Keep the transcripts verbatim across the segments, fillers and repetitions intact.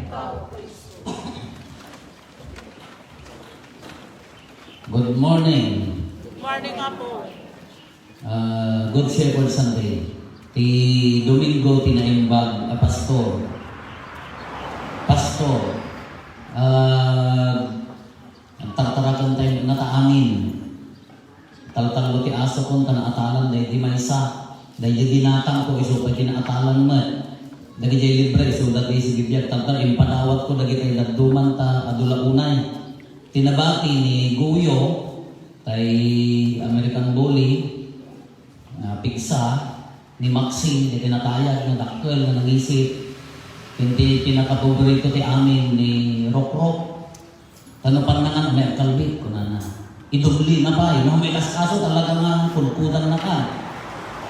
Good morning. Good morning, Apo. Ah, Good Shepherd Sunday. Ti Domingo ti naimbag a pastor. Pastor. Ah, Agtartaraken tayo ngata amin. Taltallo ti asokon ta naatalan daydi maysa. Daydi dinatangko isu pay ti naatalan met. Dagijay libre, isuda ti sige biag taltal, impadawatko dagitay dadduma ta adu la unay. Ti nabati ni Guyo, tay American Bully, napigsa, ni Maxine, dagiti natayag nga dakkel nga nangisip. Ken ti pinakapaborito ti amin ni Rokrok. Ta no pannangan, umay agkalbit, kunana. Idoblina pay, no, may kas-, aso talaga nga kudkudanna ka.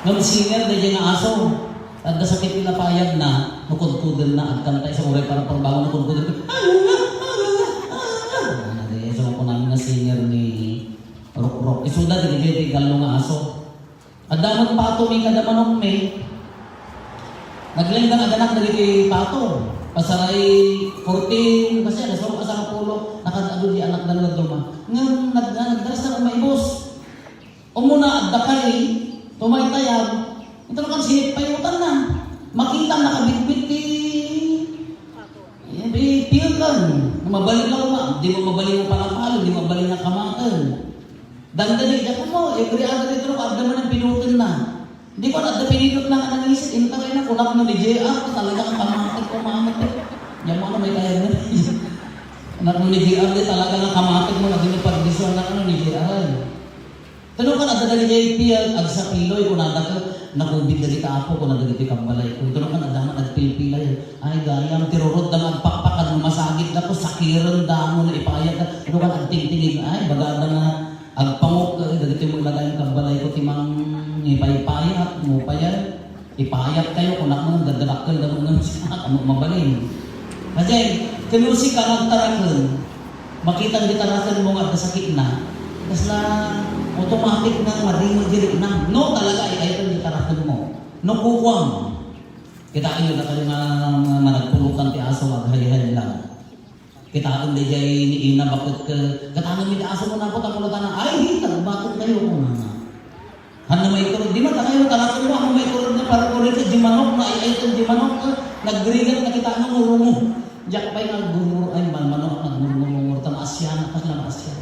Ngem singer, daydiay nga aso. Adda sakit ti lapayagna, no kudkudanna, agkanta, isu uray parparbao, no kudkudanna. Kunana, daydiay, isu kunana nga singer ni Rokrok. Isuda, dagiti gallo nga aso. Adda met pato mi kada manok mi. Naglenggang aganak dagiti pato. Pasaray fourteen, basta alas sangpulo, nakaad-adu di anakda nga dadduma. Ngem nag-, nagdaras na maibus. Umuna, adda kari, tumaytayab. Ito na kan sinipayutan na. Makita nakabitbit ti Eh, di, piyoten. Mabalin lang ma-, di mo mabalin nga palapalo, di mo mabalin nga kamaten. Dandani, diak mo, every other day, pero adda man ang pinutin na. Di ko, adda pinidot na nga nangisit, intaray na, kunak no ni J R, talaga ang kamaten ko, mamet eh. Diyan mo ano may kaya na. Kunak no ni J R, di talaga nga kamaten mo, naging pagdisyon na ano ni J R. Tano kan adda dagiti pia-, agsapiloy, kunada ket, "Nakubid dagiti apo," kunada dagiti kabbalayko. Tano kan adda man agpilpilay, "Ay, gayam, ti rurot da nga agpakpakan no masagit da ko, sakiren da no naipayat da." Tano kan agtingtingig, "Ay, bagada nga agpangok, eh, dagiti mo ilagay ang kabbalayko ti mangipaypayat, mo payan." Ipayat kayo, kunak man, dadadakkel da man, ano, mabalin. Kasi, ken no sika nga agtaraken, makita nga taraken mo nga adda sakit na, kasla automatic na madingog di riknam. No, talaga, ay, ay, ang taraken mo. No, kukuam. Kita kayo na kayo nga, nga managpulutan ti aso, aghay-hay lang. Kitaen daydiay ni ina, baket ke, kitaen mi ti aso mo, napo, tapulatan na, "Ay, di, tagbaket kayo," kunana. Hanna maiturod, di man, ta kayo, talaga mo, hanna maiturod na, para ko rin sa di manok, na ay, ay, di manok, eh, nagrigat na kita, ano, ngurungo. Diak pa'y nagurungo, ay, man, manok, nagngurungo, ta maasyan, kasla maasyan.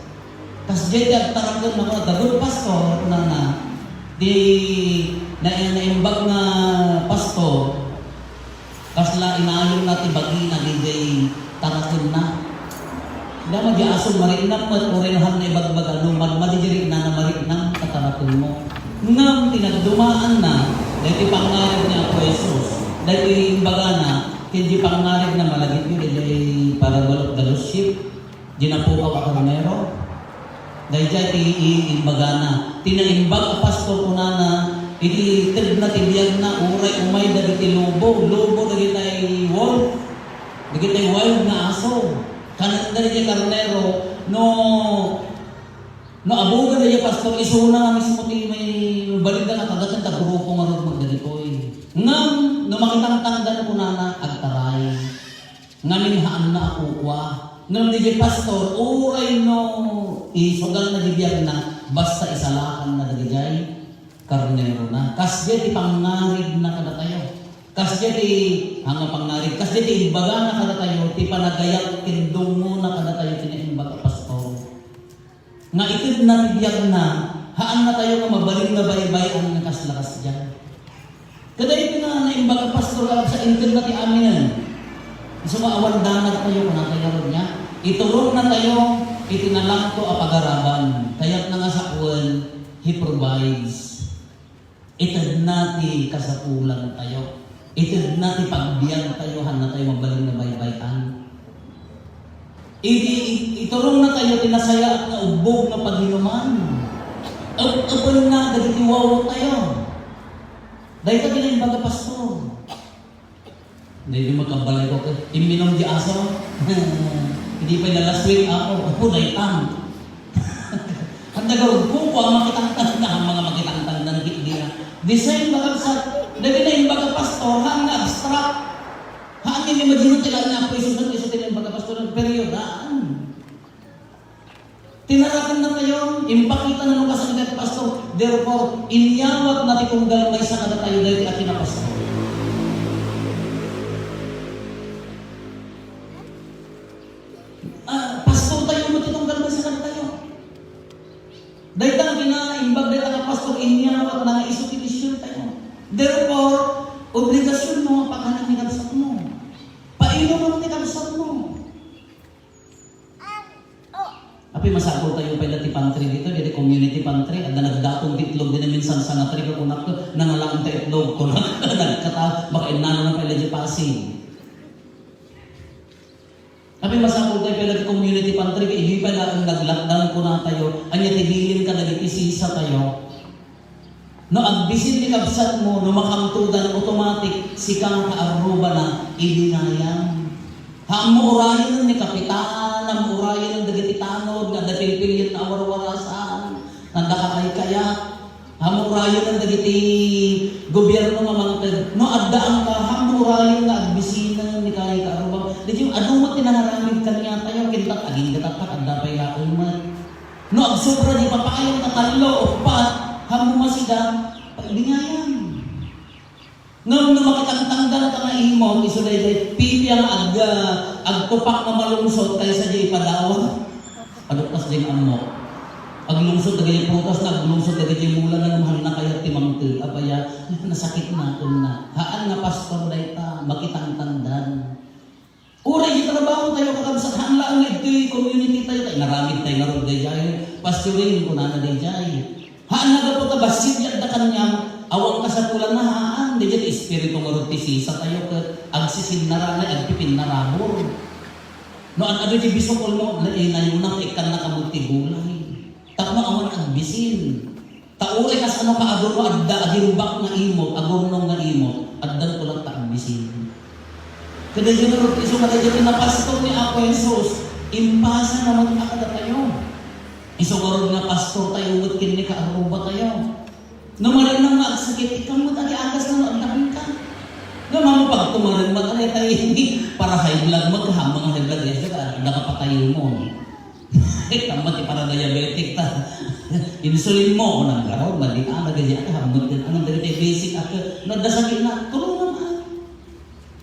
Kas diay ti agtaraken na, the good pastor, kunana, di, na, naimbag nga pastor, Kasla inayonna ti bagina diay tarakenna. Dama di aso mariknam met, uray no hanna ibagbaga, no madmadi di riknana mariknam, ta tarakenmo. Ngem ti nagdumaanna, daytoy pangngarig ni Apo Jesus, daytoy imbagana, ken di pangngarig na malagipyo, daytoy parable of the lost sheep. Di napukaw a karnero. Daydiay ti i-, imbagana. Ti naimbag a pastor kunana, iti tedna ti biagna, uray umay dagiti lobo, lobo dagitay wolf, dagitay wild nga aso. Kanan dagiti karnero, no, no abugan dagiti pastor, isuna nga mismo ti may balida nga taga-, ta grupo nga rugmag dagitoy. Ngem, no makitangtangdan kunana, agtaray. Ngamin haanna a kukua. Ngem daydiay pastor, uray no isugalna di biagna, basta isalakanna dagijay karnerona. Kasdiay ti pangngarigna kadatayo. Kasdiay ti, anga pangngarig, kasdiay ti imbagana kadatayo, ti panagayat ken dungngona kadatayo ti naimbag a pastor. Nga itedna ti biagna, haannatayo nga mabalin nga baybay-an nga kasla kasdiay. Kadaytoy nga naimbag a pastor, kalabsa, intedna ti aminen. Isu nga awan danagtayo, kunatayo ngarud nga, iturongnatayo iti nalangto a pagaraban. Kayatna nga sawen, He provides. Itedna ti kasapulantayo. Itedna ti pagbiagtayo, haannatayo mabalin nga baybay-an. Idi i-, iturongnatayo ti nasayaat nga ubbog nga paginoman. Ep-epenna dagiti wawattayo. Dayta ti naimbag a pastor. Daydi magkambalay ko, imminom di aso. Hindi pa yung last week ako. Ako, daytan. Ang nagarugo ko, ang makitangtang na, ang mga makitangtang na, hindi na. Design ba sa, dahil na yung baga pastor, ang abstract. Ang Imagine ti laeng ni Apo Jesus, isu ti naimbag a pastor, period, haan. Tinarakenna tayo, impakitana no kasano ti pastor. Therefore, inyawatna ti tunggal maysa kadatayo daytoy a kinapastor. Ah, pastor tayo met ti tunggal maysa kadatayo. Dayta nga kinaimbag dayta nga pastor, inyawatna nga isu ti mision tayo. Therefore, obligasionmo nga pakanen ni kabsatmo. Painumen ni kabsatmo. Apay, masapul tayo pay la ti pantry dito, ditoy community pantry. Adda nagdaton ti itlog ditoy, minsan sangatra, kunak, nangalaen ta itlog, kunak, nagkata, baka innano na pay la di Pasig. Apay, masapul tayo pay la ti community pantry, kay idi pay laeng nag-lockdown, kuna tayo, ania ti bilin kadagiti sisa tayo? No agbisin ti kabsatmo, no makamtodan, automatic, sika nga kaarrubana, ibingayam. Ammo urayen ni kapitan, ammo urayen dagiti tanod nga adda pilpilienna a warwarasan, nga adda kakaykayat. Ammo urayen dagiti gobierno nga mangted. No adda angka, ammo urayen nga agbisinen ni kaay kaarrubam. Dagiti adu met ti nangaramid kaniatayo, kintat aginggatattak, adda pay laeng met. No agsobra di papayam nga tallo, uppat, ammo masida, paibingayam. Ngem no makitangtangdanka nga imot, isu daydiay, pipia nga ag-, agtupak nga malungsot kaysa di ipadawa. Aduktas din ammo. Aglungsot dagiti prutas, aglungsot dagiti mula, ngem hanna kayat ti mangted. Apay a, nasakit na, kunna. Haan nga pastor dayta, makitangtangdan. Uray di trabaho tayo, kakabsat, haan laeng nga ditoy community tayo, kay naramid tayo ngarud daydiay, pastoring, kunana daydiay. Haan nga gapu ta bassit ti adda kaniam, awan kasapulanna, haan, daydiay ti espiritu ngarud ti sisa tayo, ket agsisinnaranay, agpipinnarabur. No ad-adu ti bisukolmo, la-, eh, nayuna, ikkanna kamo ti gulay. Tapno awan agbisin. Ta uray kasano kaadu no adda agimbak nga imot, agurnong nga imot, addan ko latta agbisin. Kadaydiay ngarud, isu nga daydiay ti napastor ni Apo Jesus, impasana met a kadatayo. Isu ngarud nga pastor tayo met ken ni kaarruba tayo. No marinang nga agsakit, ikaw met agiagasna no adda kenka. Ngem ammo pagtumarenmak, anay tayo, para high blood, magkaham mga high blood, yes, adda ka patayo mo. Tama ti para diabetic ta. Insulin mo, o naggarod, madi-, ah, nagaya ka, hamot din, anong dagiti basic, ah, no, adda sakit na, tulungan, ah.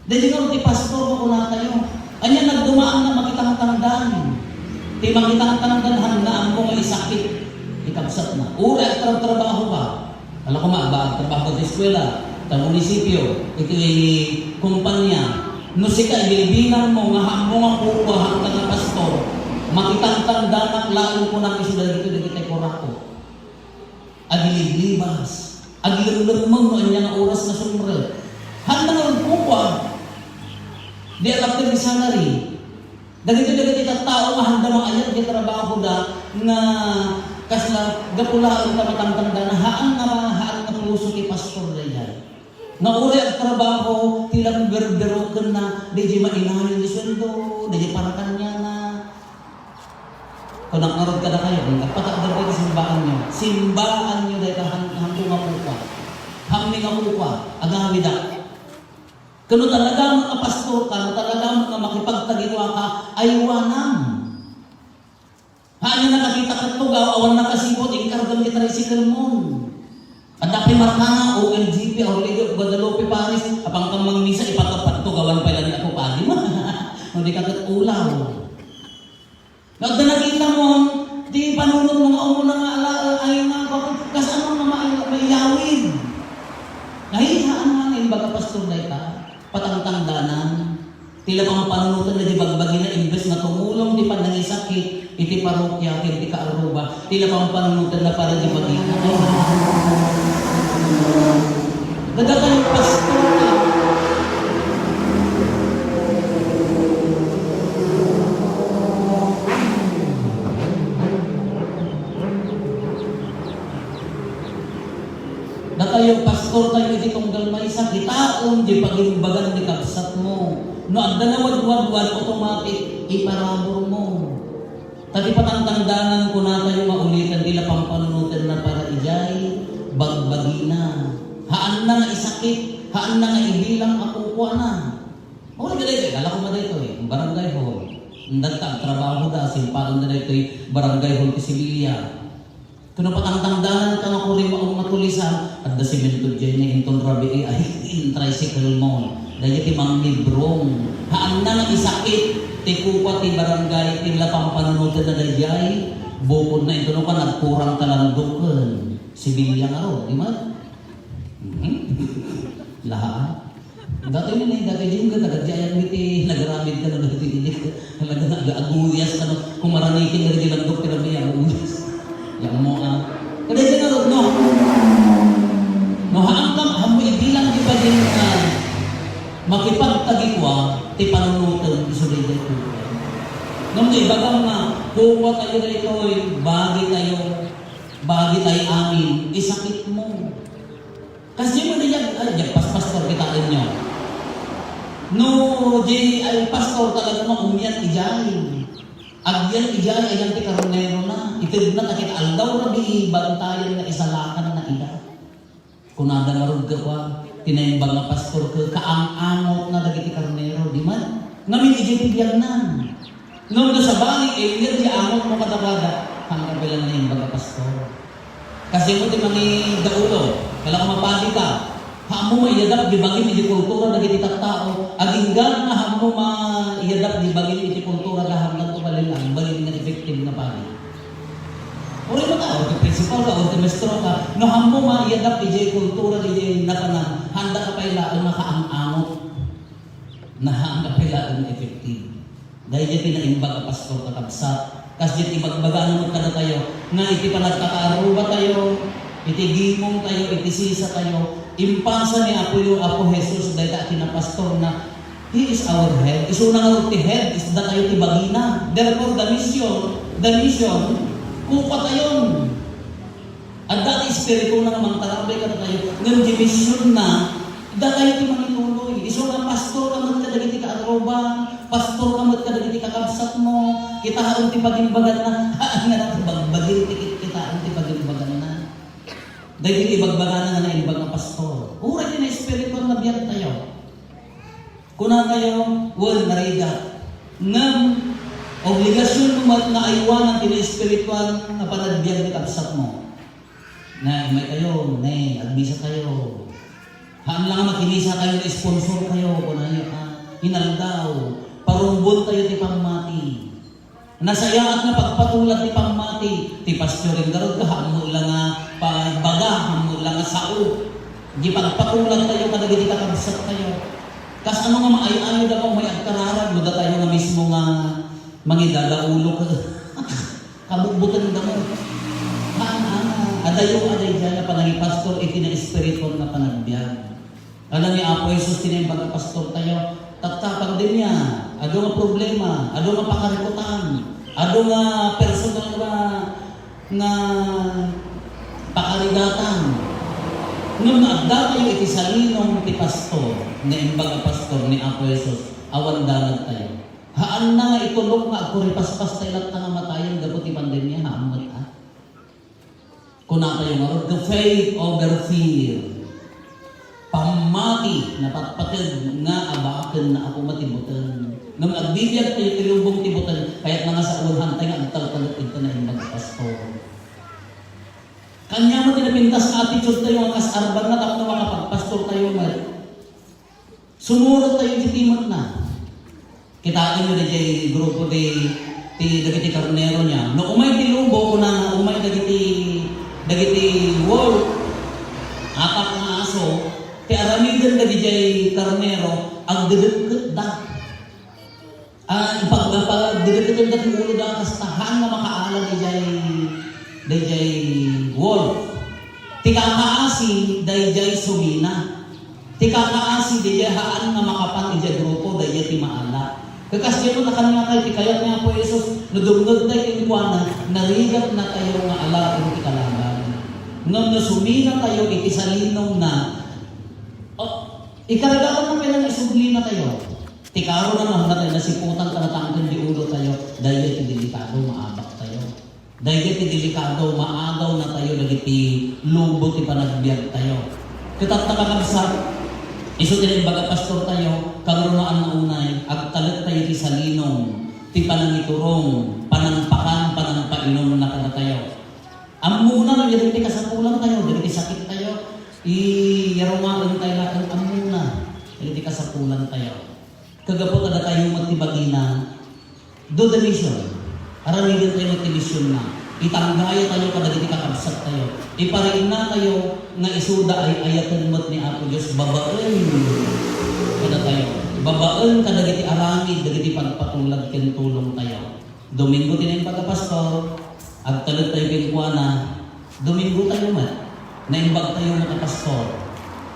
Daydi nga ti pastor, makunatayo. Ania nagdumaang na makitangtangdan. Ti makitangtangdan, hanna ammo nga isakit. Ikabsat na. Uray agtrabtrabaho ka. Ala, koma, ba, trabaho ti eskwela, ta munisipyo, iti kumpanya. No sika, ibilbilang mo nga ammo nga kukua, hangka nga pastor, makitangtangdanak laeng kunam isu dagito, dagiti kurako. Agliblibas, aglemlemmeng no ania nga oras nga sumrek. Handa nga kukua, di agapter di salary. Dagiti, dagiti tattao nga handa maayat ti trabahoda nga kasla gapu laeng ta matangtangdana, haan nga, haan nga puso ti pastor daydiay. Nga uray agtrabaho, ti lamberberokenna, daydiay mainayon ti sueldo, daydiay parakaniana. Kunak ngarud kadakayo, agpatakder dayta simbaanyo. Simbaanyo dayta han-, hanto nga kukua. Hammi nga kukua, agawidak. Ken no talaga met nga pastor ka, no talaga met nga makipagtagikua ka, aywanam. Haan nga nakakita ket tugaw, awan nakasiput, inkargam ti tricycle mo. Adda pay markana, O L G P, Our Lady of Guadalupe Parish, apan kan mangmisa, ipatupattugawan pay la ni Apo Padi. No di ka ket ulaw. No, adda nakita mo, ti panunot mo nga umuna nga ala, ay nga, bakit, kasano nga ma-, maiyawid? Ay, haan nga, imbaga, pastor, dayta, patangtangdanan. Ti la pampanunoten na di bagbagina, imbes nga tumulong ti panangisakit, iti parokya, ken ti kaarruba, ti la pampanunoten na para di bagina. Ay, haan. Kadakayo, pastor, dakayo, pastor, tayo iti tunggal maysa, kitaem di pagimbagan ni kabsatmo. No adda nawadwadwan, automatic, iparabur mo. Ta ti patangtangdanan, kunatayo nga ulitan, ti la pampanunoten na para idiay bagbagina. Haanna nga isakit, haanna nga ibilang a kukuana. Mao nga daytoy, kala ko nga daytoy, barangay hall. Dagta, trabaho da, simpagan da daytoy, barangay hall ti Sevilla. Kuno patangtangdanan ka nga kuri maong matulisan, adda semento diay na inton rabii ay in tricycle mo. Daytoy ti mangibrong. Haanna nga isakit, ti kupa ti barangay, ti la pampanunoten na daydiay. Bukod na inton ka nagkurang talanduken. Sevilla nga ro, di man? Mhm. Lahaan. Datoy ni, datoy di nga taga diay, iti nagaramid ka na dati, iti talaga nga aguyas ka, no? Kung maranikin nga di landok, tira may aguyas. Yan mo, ah. Kada siya nga, no? No, haan ka, haan mo ibilang di pa din, ah, makipagtagikwa, ti panunutan, iso di di ko. Nung di, baga nga, kuha tayo na ito, eh, bagay tayo, bagay tayo amin, isakit mo. Kasi mo diyan, ay, diyan, pas-, pastor, kitaenyo. No, di, ay, pastor, talaga nga umiyan idiay. Agyan idiay, ayan ti karnero na. Ited na, takit aldaw na, di, bantayan na, isalakan na ida. Kunada ngarud ka kwa, tinaimbag nga pastor ka, kaang-angot na dagiti karnero, di man? Ngamin idiay ti biagnan. Ngem no sabali, eh, iyan ti angot mo kadakuada, hanggang bilang naimbag nga pastor. Kasi mo ti mangidaulo, kala ko mapadi ka. Haanmo maiyadap di bagim iti kultura dagiti tattao. Agingga nga haanmo maiyadap di bagim iti kultura da hanggang tumalin ang balin nga effective nga padi. Uray mo ta, or ti principal ka, or ti maestro ka. No haanmo maiyadap iti kultura di napanan, handa ka pay laeng nga kaang-angot. Nahaan ka pay laeng effective. Daydiay ti naimbag a pastor, kakabsat. Kasdiay ti ibagbagana met kadatayo, nga iti panagkakaarruba tayo, iti gimong tayo, iti sisa tayo, impasa ni Apo, Apo Jesus, dayta a kinapastor na, He is our head. Isuna nga ti head, is datayo ti bagina. Therefore, the mission, the mission, kupa tayon. Adda ti Espiritu na nga mangtarabay kadatayo, ngem ti mision na, datayo ti mangituloy. Isu nga pastor ka met kadagiti kaarruba, pastor ka met kadagiti kakabsat mo, kitaen ti pagimbaganna, haan nga nagbagbagin ti kit-, kitaen ti pagimbaganna. Dagiti ibagbagana nga naimbag nga pastor. Uray ti naespirituan nga biag tayo. Kuna tayo, wen, narigat. Ngem, obligasion mo met nga aywanan ti naespirituan nga panagbiag ti kabsat mo. Na, may kayo, ne, agbisa tayo. Haan lang nga makinisa kayo, sponsor kayo, kunayo, ah, inaldaw, parumbon tayo ti pammati. Nasayaat nga pagpatulag ti pammati, ti pastoring garud ka, haanmo la nga pagbaga, haanmo la nga sao. Di pagpatulag tayo kadagiti kakabsat tayo. Kas ano nga maay-ayo da mo, may agkararag, no datayo nga mismo nga mangidadaulo ka. Kabutbuteng da mo. Haan, haan, adayo, aday, diyan nga panangipastor, iti na espiritu nga panagbiag. Alam ni Apo Jesus, tinembag a pastor tayo, tatta, pandemia, adu nga problema, adu nga pakarikutan, adu nga personal nga, nga pakarigatan. Ngem adda tayo iti salinong ti pastor, naimbag a pastor ni Apo Jesus, awan danag tayo. Haanna nga itulok nga agkuripaspas tayo latta nga matayen gapu ti pandemia, haan met, ah. Kunatayo ngarud, the faith over fear. Pammati, napatpateg nga abaken na Apo ti buteng. Ngem agbibiag tayo ti lubong ti buteng, kayat na nga sawen, hantay nga agtaltalek iti naimbag a pastor. Kanya mo ti napintas nga attitude tayo nga kas arban na tapno makapagpastor tayo met. Sumurot tayo iti timek na. Kitaenyo daydiay grupo ti, ti dagiti karnero niya. No umay ti lobo, kunana, umay dagiti, dagiti wolf, atak nga aso, ti aramiden dagijay karnero, agdedekket da. Ah, ipag-, ipagdedekket da ti ulo da, kasta haan nga makaala dayjay, dayjay wolf. Ti kakaasi, dayjay sumina. Ti kakaasi, dayjay haan nga makapan idiay grupo, dayjay ti maala. Kakasdiay met a kaniakay ti kayat ni Apo Jesus, no dumngegtayo kenkuana, narigatnatayo nga alaen ti kalaban. Ngem no suminatayo iti salinongna, oh, ikarigatan na pay nga isublinatayo. Ti karona nga nasiputan ta natangken di ulotayo, dayjay ti delikado, maabaktayo. Dayjay ti delikado, maagawnatayo dagiti lobo ti panagbiagtayo. Ket ita, kakabsat, isu ti naimbag a pastortayo, Kangrunaan nga unay, agtalek tayo ti salinong, ti panangiturong, panangpakan, panangpainumna kadatayo. Ammona no dagiti kasapulantayo, dagiti sakittayo, iyarumaentayo laeng ammona dagiti kasapulantayo. Kagapu ta datayo met ti bagina, do the mission. Aramidentayo met ti misionna. Itanggayatayo kadagiti kakabsattayo. Iparinnatayo nga isuda ay ayaten met ni Apo Dios babaen kadatayo. Babaen kadagiti aramid, dagiti pagpatulag ken tulongtayo. Domingo ti naimbag a pastor, agtalektayo kenkuana, Domingotayo met. Naimbagtayo met a pastor.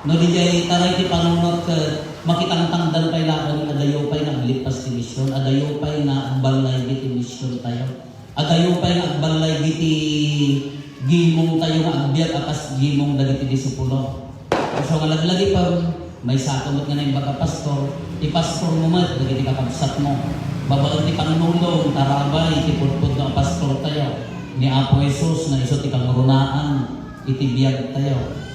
No diay taray ti panunot ket makitangtangdan pay laeng, adayo pay nga aglippas ti mision, adayo pay nga agballaygi ti misiontayo. Adayo pay nga agballaygi ti gimongtayo nga agbiag a kas gimong dagiti disipulo. Isu nga laglagipem, maysaka met nga naimbag a pastor, ipastormo met dagiti kakabsatmo. Babaen ti pannulong, tarabay ti pudpudno a pastortayo, ni Apo Jesus nga isu ti kangrunaan iti biagtayo.